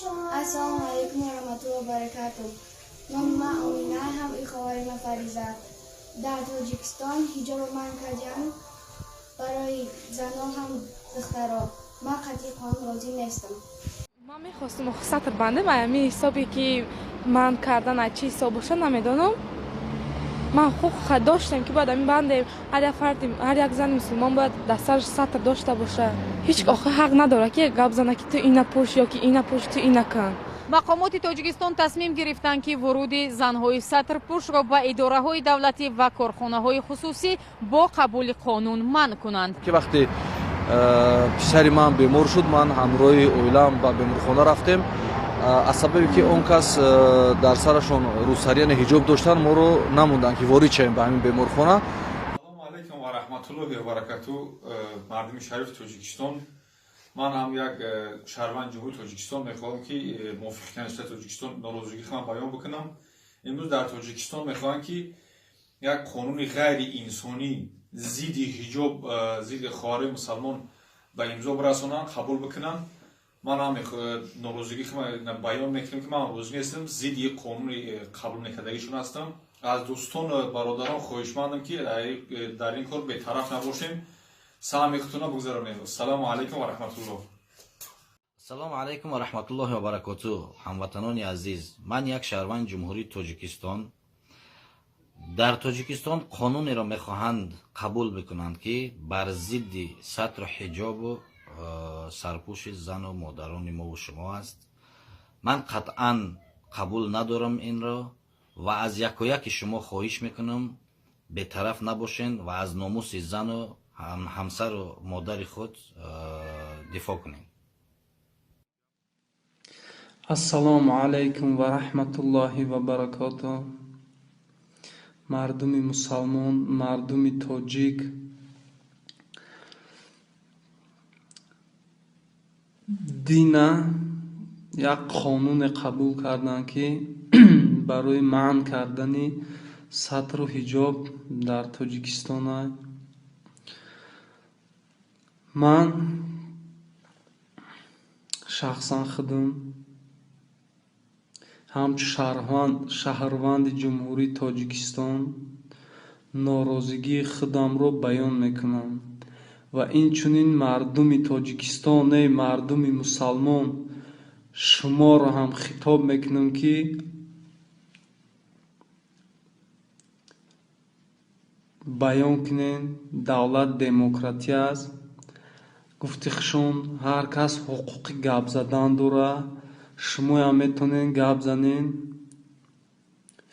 Ассалому алайкум ва раҳматуллоҳи ва баракатуҳ. Номи ман Омина, ҳам и хоҳари ман Фариза. Дар Тоҷикистон ҳиҷобро манъ кардиам барои занон ҳам духтаро. Ман қатъи қонун розӣ нестам. Ман мехостум сатр бандем, ами ҳисобе ки манъ кардан аз чӣ ҳисоб бошад, намедонам. Ман ҳуқуқ доштем, ки бояд ами бандем. Ҳар як фарди, ҳар як зани мусулмон бояд дар сараш сатр дошта бошад. Ҳеҷ охир ҳақ надорад, ки гап зана, ки ту ина пӯш ё ки ина пӯш, ту ина кун. Мақомоти Тоҷикистон тасмим гирифтанд, ки вуруди занҳои сатрпӯшро ба идораҳои давлатӣ ва корхонаҳои хусусӣ бо қабули қонун манъ кунанд. Ки вақте писари ман бемор шуд, ман ҳамроҳи оилаам ба беморхона рафтем. Аз сабабе ки он кас дар сарашон рӯсарӣ, яъне ҳиҷоб доштанд, моро намонданд, ки ворид шавем ба ҳамин беморхона. Ассалому алайкум ва раҳматуллоҳи ва баракату, мардуми шарифи Тоҷикистон. Ман ҳам як шаҳрванди Ҷумҳурии Тоҷикистон мехоҳам, ки мувофиқи Конститутсияи Тоҷикистон норозигии худам баён бикунам. Имрӯз дар Тоҷикистон мехоҳанд, ки як қонуни ғайриинсонӣ зидди ҳиҷоб, зидди хоҳарои мусалмон ба имзо бирасонанд, қабул бикунанд. Ман ҳам норозигии худам баён мекунам, ки ман розӣ нестам, зидди қонуни қабул накардагишон ҳастам. Аз дӯстону бародарон хоҳишмандам, ки дар ин кор бетараф набошем, саҳми худтонро бигзаронем. Ассалому алайкум ва раҳматуллоҳ. Ассалому алайкум ва раҳматуллоҳи ва баракотуҳ, ҳамватанони азиз. Ман як шаҳрванди Ҷумҳурии Тоҷикистон. Дар Тоҷикистон қонунеро мехоҳанд қабул бикунанд, ки бар зидди сатру ҳиҷобу сарпӯши зану модарони мову шумо аст. Ман қатъан қабул надорам инро ва аз яку яки шумо хоҳиш мекунам, бетараф набошен ва аз номуси зану ҳамсару модари худ дифоъ кунед. Ассалому алайкум ва раҳматуллоҳи ва баракотуҳ. Мардуми мусалмон, мардуми тоҷик, дина як қонуне қабул карданд, ки барои манъ кардани сатру ҳиҷоб дар Тоҷикистон. Ман шахсан худам ҳамчун шаҳрванди Ҷумҳурии Тоҷикистон норозигии худамро баён мекунам ва инчунин мардуми Тоҷикистон, эй мардуми мусалмон, шуморо ҳам хитоб мекунам, ки баён кунед, давлат демократия аст. Гуфти хушон, ҳар кас ҳуқуқи гап задан дорад, шумоям метавонед гап занед,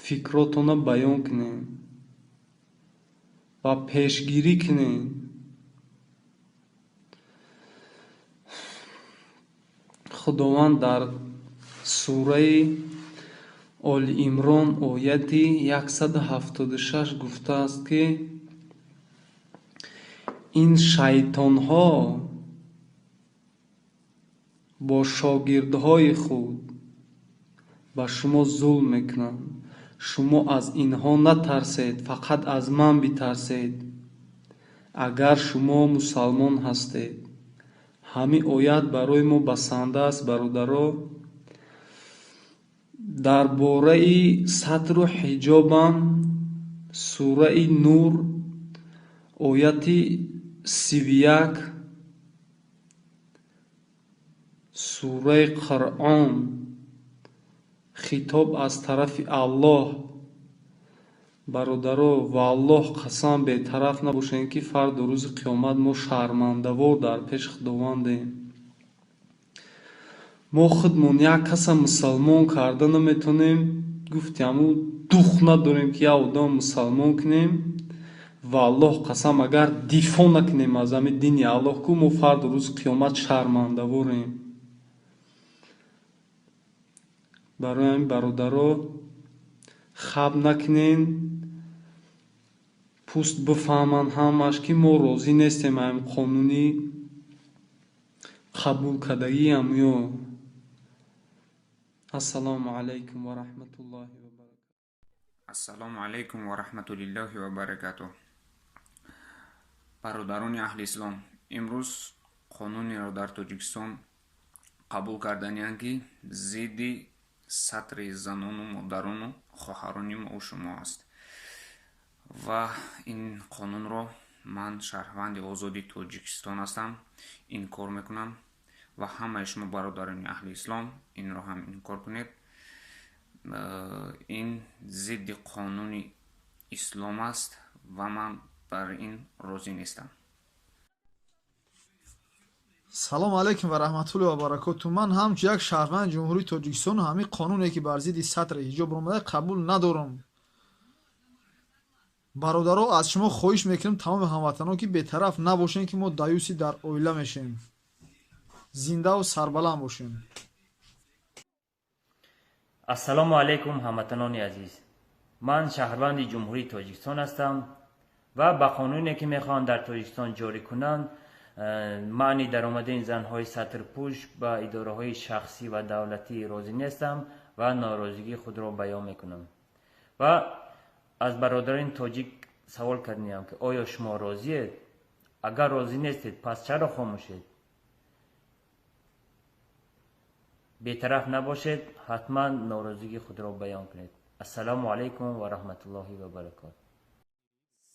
фикротонро баён кунед ва пешгирӣ кунед. Худованд дар сураи Оли Имрон ояти 176 гуфтааст, ки ин шайтонҳо бо шогирдҳои худ ба шумо зулм мекунанд. Шумо аз инҳо натарсед, фақат аз ман битарсед, агар шумо мусалмон ҳастед. Ҳамин оят барои мо басанда аст, бародаро. Дар бораи сатру ҳиҷобам сураи Нур ояти 31, сураи Қуръон, хитоб аз тарафи Аллоҳ. Бародаро, ва Аллоҳ қасам, бетараф набошем, ки фарду рӯзи қиёмат мо шармандавор дар пеши Худовандем. Мо худмон як каса мусалмон карда наметонем, гуфти ҳамун дух надорем, ки як одам мусалмон кунем. Ва Аллоҳ қасам, агар дифоъ накунем аз ҳамин дини Аллоҳ, ку мо фарду рӯзи қиёмат шармандаворем. Барои ҳамин, бародаро, хаб накунен, пӯст бифаҳманд ҳамаш, ки мо розӣ нестем ҳамин қонунӣ қабул кардагӣ ҳамё. Ассалому алайкум ва раҳматуллоҳи ва баракатуҳ. Ассалому алайкум ва раҳматуллоҳи ва баракатуҳ. Бародарони аҳли ислом, имрӯз қонунеро дар Тоҷикистон Қабул карданиянд, ки зидди сатри занону модарону хоҳарони мову шумо аст. Ва ин қонунро ман шаҳрванди озоди Тоҷикистон ҳастам, инкор мекунам ва ҳамаи шумо бародарони аҳли ислом инро ҳам инкор кунед. Ин зидди қонуни ислом аст ва ман бар ин розӣ нестам. Салому алайкум ва раҳматуллоҳи ва баракоту. Ман ҳамчун як шаҳрванди Ҷумҳурии Тоҷикистон ҳамин қонуне, ки бар зидди сатри ҳиҷоб омада, қабул надорам. Бародаро, аз шумо хоҳиш мекунам, тамоми ҳамватанон, ки бетараф набошем, ки мо даюси дар оила мешем. Зиндаву сарбаланд бошем. Ассалому алайкум, ҳамватанони азиз. Ман шаҳрванди Ҷумҳурии Тоҷикистон ҳастам ва ба қонуне, ки мехоҳанд дар Тоҷикистон ҷорӣ кунанд, манъи даромадани занҳои сатрпӯш ба идораҳои шахсӣ ва давлатӣ, розӣ нестам ва норозигии худро баён мекунам. Ва аз бародарони тоҷик савол кардем, ки оё шумо розиед? Агар розӣ нестед, пас чаро хомӯшед? Бетараф набошед, ҳатман норозигии худро баён кунед. Ассалому алайкум ва раҳматуллоҳи ва баракот.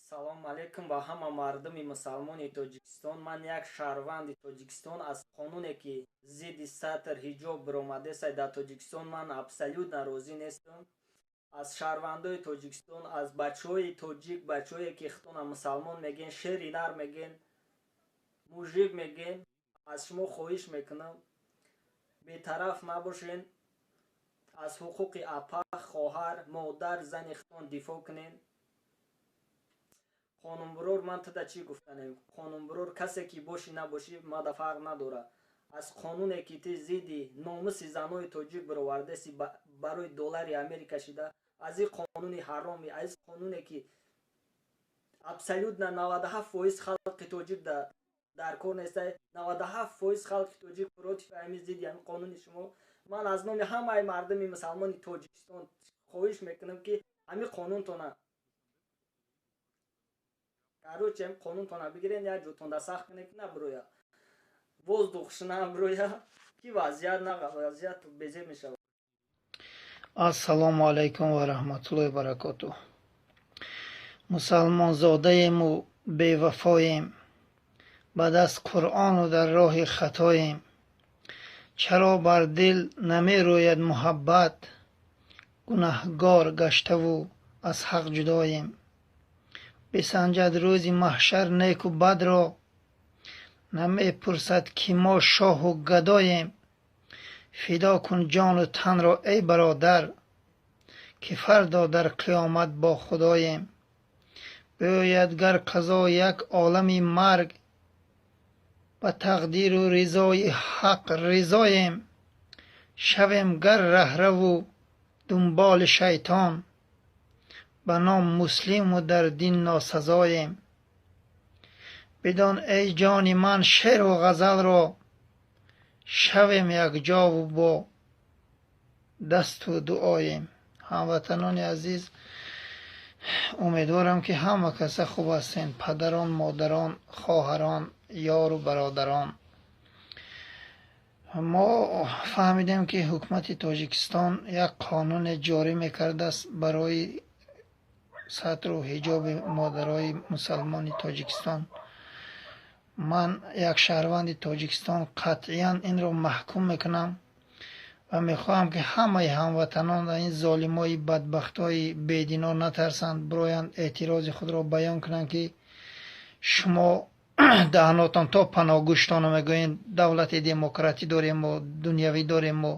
Салом алейкум ба ҳама мардуми мусалмони Тоҷикистон. Ман як шаҳрванди Тоҷикистон аз қонуне, ки зидди сатр ҳиҷоб биромадесай дар Тоҷикистон, ман абсолютно розӣ нестам. Аз шаҳрвандои Тоҷикистон, аз бачаҳои тоҷик, бачаҳое, ки худтона мусалмон мегӯен, шери нар мегӯен, мужик мегӯен, аз шумо хоҳиш мекунам, бетараф набошен, аз ҳуқуқи апа, хоҳар, модар, зани худтон дифоъ кунен. Қонунбурор, ман туда чӣ гуфтанем? Қонунбурор касе ки бошӣ, набошӣ, мада фарқ надорад. Аз қонуне, ки ти зидди номуси занои тоҷик бировардаси барои доллари Америка шида, аз ин қонуни ҳароми, аз ин қонуне, ки абсолютно 97% халқи тоҷик дар кор нестай, 97% халқи тоҷик против ҳамин, зидди ҳамин қонуни шумо. Ман аз номи ҳамаи мардуми мусалмони Тоҷикистон хоҳиш мекунам, ки ҳамин қонунтона, короче, ҳамин қонунтона бигирен, як ҷотонда сахт кунед, ки набироя, воздух набироя, ки вазъият на вазъият безеб мешавад. Ассалому алайкум ва раҳматуллоҳи баракотуҳ. Мусалмонзодаему бевафоем, ба даст Қуръону дар роҳи хатоем. Чаро бар дил намерӯяд муҳаббат? Гунаҳгор гаштаву аз ҳақ ҷудоем. Бисанҷад рӯзи маҳшар неку бадро, намепурсад, ки мо шоҳу гадоем. Фидо кун ҷону танро, эй бародар, ки фардо дар қиёмат бо Худоем. Биёяд гар қазо як олами марг, ба тақдиру ризои ҳақ ризоем. Шавем гар раҳраву дунболи шайтон, ба ном муслиму дар дин носазоем. Бидон, эй ҷони ман, шеъру ғазалро шавем якҷову бо дасту дуоем. Ҳамватанони азиз, умедворам, ки ҳама каса хуб ҳастен: падарон, модарон, хоҳарон, ёру бародарон. Мо фаҳмидем, ки ҳукумати Тоҷикистон як қонуне ҷорӣ мекардааст барои сатру ҳиҷоби модарои мусалмони Тоҷикистон. Ман як шаҳрванди Тоҷикистон қатъиян инро маҳкум мекунам ва мехоҳам, ки ҳамаи ҳамватанон ин золимои бадбахтҳои бедино натарсанд, бироянд, эътирози худро баён кунанд, ки шумо даҳнотон то паноҳгӯштона мегӯед, давлати демократӣ дорему дунявӣ дорему.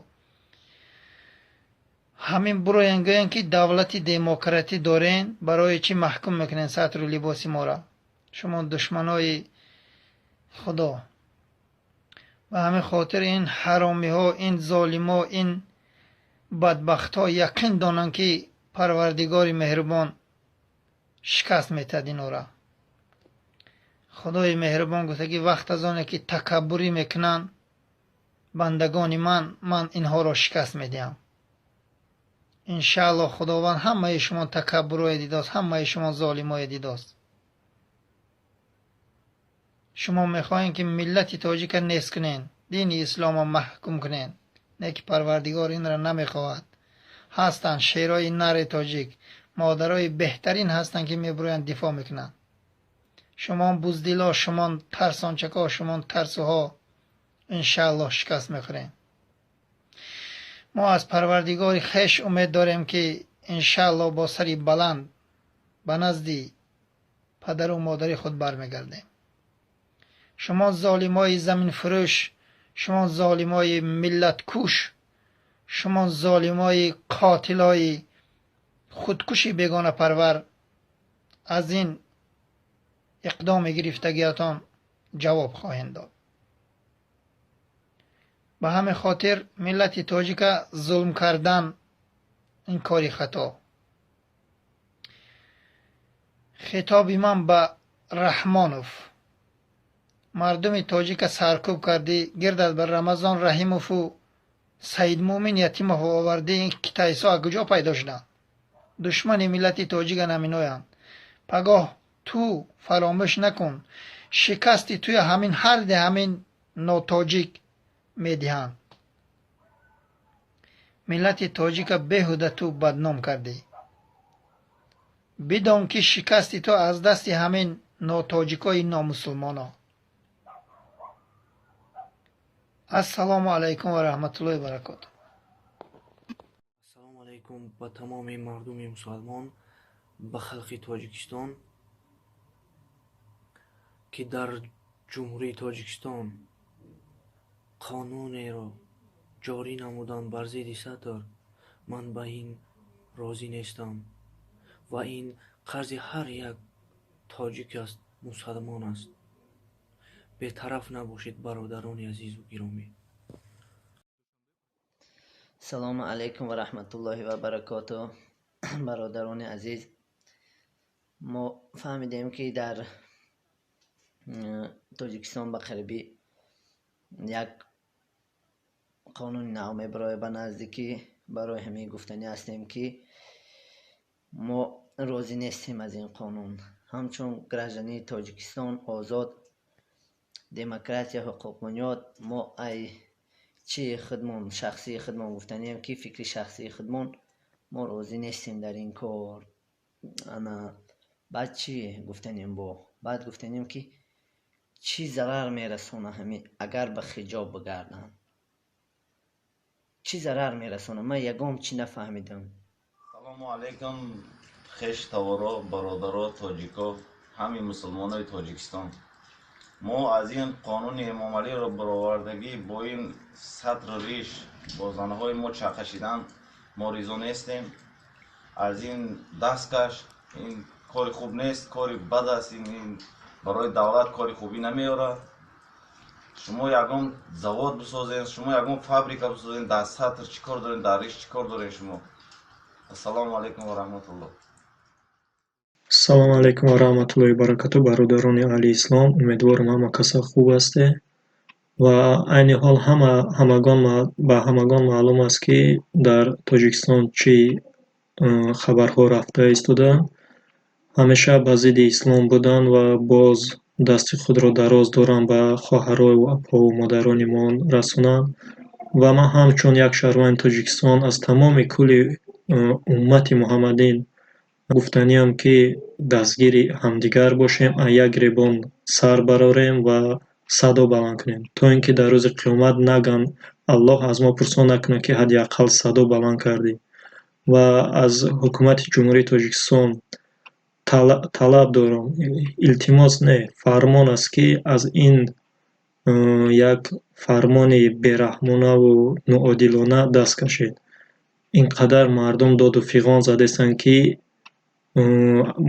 Ҳамин бироян, гӯянд, ки давлати демократӣ дорен, барои чӣ маҳкум мекунед сатру либоси моро, шумо душманои Худо? Ба ҳамин хотир ин ҳаромиҳо, ин золимо, ин бадбахтҳо яқин донанд, ки Парвардигори меҳрубон шикаст метиҳад инора. Худои меҳрубон гуфта, ки вақт аз оне ки такаббурӣ мекунанд бандагони ман, ман инҳоро шикаст медиҳам. Иншааллоҳ, Худованд ҳамаи шумо такаббурое дидост, ҳамаи шумо золимое дидост. Шумо мехоҳем, ки миллати тоҷика нест кунен. Дини исломо маҳкум кунен. Не ки Парвардигор инро намехоҳад. Ҳастанд шерои нари тоҷик, модарои беҳтарин ҳастанд, ки мебуроянд, дифоъ мекунанд. Шумон буздило, шумон тарсончако, шумон тарсуҳо, иншааллоҳ, шикаст мехӯрем. Мо аз Парвардигори хеш умед дорем, ки иншааллоҳ бо сари баланд ба назди падару модари худ бармегардем. Шумо золимои заминфурӯш, шумо золимои миллаткуш, шумо золимои қотилои худкуши бегонапарвар, аз ин иқдоми гирифтагиятон ҷавоб хоҳем дод. Ба ҳамин хотир миллати тоҷика зулм кардан ин кори хато. Хитоби ман ба Раҳмонов: мардуми тоҷика саркӯб кардӣ, гирдат ба Рамазон Раҳимову Саидмӯмин Ятимов овардӣ. Ин китайсо аз куҷо пайдо шуданд? Душмани миллати тоҷика наминоянд. Пагоҳ ту фаромӯш накун, шикасти туя ҳамин ҳарде ҳамин нотоҷик медиҳанд. Миллати тоҷика беҳуда ту бадном кардӣ. Бидон, ки шикасти ту аз дасти ҳамин нотоҷикои номусулмоно. Ассалому алайкум ва раҳматуллоҳи баракоту. Ассалому алайкум ба тамоми мардуми мусалмон, ба халқи Тоҷикистон, ки дар Ҷумҳурии Тоҷикистон қонунеро ҷорӣ намуданд бар зидди сатр. Ман ба ин розӣ нестам ва ин қарзи ҳар як тоҷик аст, мусалмон аст. Бетараф набошед, бародарони азизу гиромӣ. Салому алайкум ва раҳматуллоҳи ва баракоту. Бародарони азиз, мо фаҳмидем, ки дар Тоҷикистон ба қарибӣ як қонуни нав мебарояд ба наздикӣ. Барои ҳамин гуфтанӣ ҳастем, ки мо розӣ нестем аз ин қонун. Ҳамчун гражданини Тоҷикистон, озод, демократия, ҳуқуқбунёд, мо ай чи худмон, шахсии худмон гуфтанием, ки фикри шахсии худмон, мо розӣ нестем дар ин кор. Ана баъд чӣ гуфтанем? Бо баъд гуфтанем, ки чӣ зарар мерасона ҳамин, агар ба хиҷоб бигарданд, чӣ зарар мерасона? Ман ягон чӣ нафаҳмидам. Салому алайкум, хеш таворо, бародаро, тоҷико, ҳами мусулмонои Тоҷикистон. Мо аз ин қонуни Эмомалиро баровардагӣ, бо ин сатру риш бо занҳои мо чақашидан, мо ризо нестем. Аз ин даст каш. Ин кори хуб нест, кори бад аст. Ин барои давлат кори хубӣ намеорад. Шумо ягон завод бисозен, шумо ягон фабрика бисозен, дар сатр чӣ кор дорем, дар риш чӣ кор дорем шумо? Ассалому алайкум ва раҳматуллоҳ. Салому алайкум ва раҳматуллоҳи баракату, бародарони аҳли ислом. Умедворам, ҳама каса хуб ҳасте. Ва айни ҳол ҳама ҳамагон ба ҳамагон маълум аст, ки дар Тоҷикистон чӣ хабарҳо рафта истодаанд. Ҳамеша ба зидди ислом буданд ва боз дасти худро дароз доранд, ба хоҳарою апову модарони мо расонанд. Ва ман ҳамчун як шаҳрванди Тоҷикистон аз тамоми кулли уммати муҳаммадин гуфтаниам, ки дастгири ҳамдигар бошем, аз як гиребон сар барорем ва садо баланд кунем, то ин ки дар рӯзи қиёмат наган, Аллоҳ аз мо пурсон накунад, ки ҳадди ақал садо баланд кардӣ. Ва аз ҳукумати Ҷумҳурии Тоҷикистон талаб дорам, илтимос не, фармон аст, ки аз ин як фармони бераҳмонаву ноодилона даст кашед. Ин қадар мардум доду фиғон задестанд, ки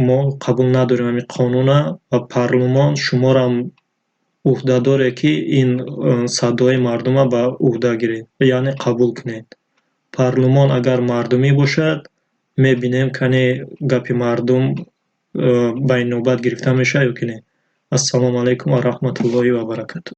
мо қабул надорем ҳамин қонуна. Ва парлумон шуморам ӯҳдадоре, ки ин садои мардума ба ӯҳда гиред, яъне қабул кунед. Парлумон агар мардумӣ бошад, мебинем, кане гапи мардум ба инобат гирифта мешавад ё ки не. Ассалому алайкум ва раҳматуллоҳи ва баракату.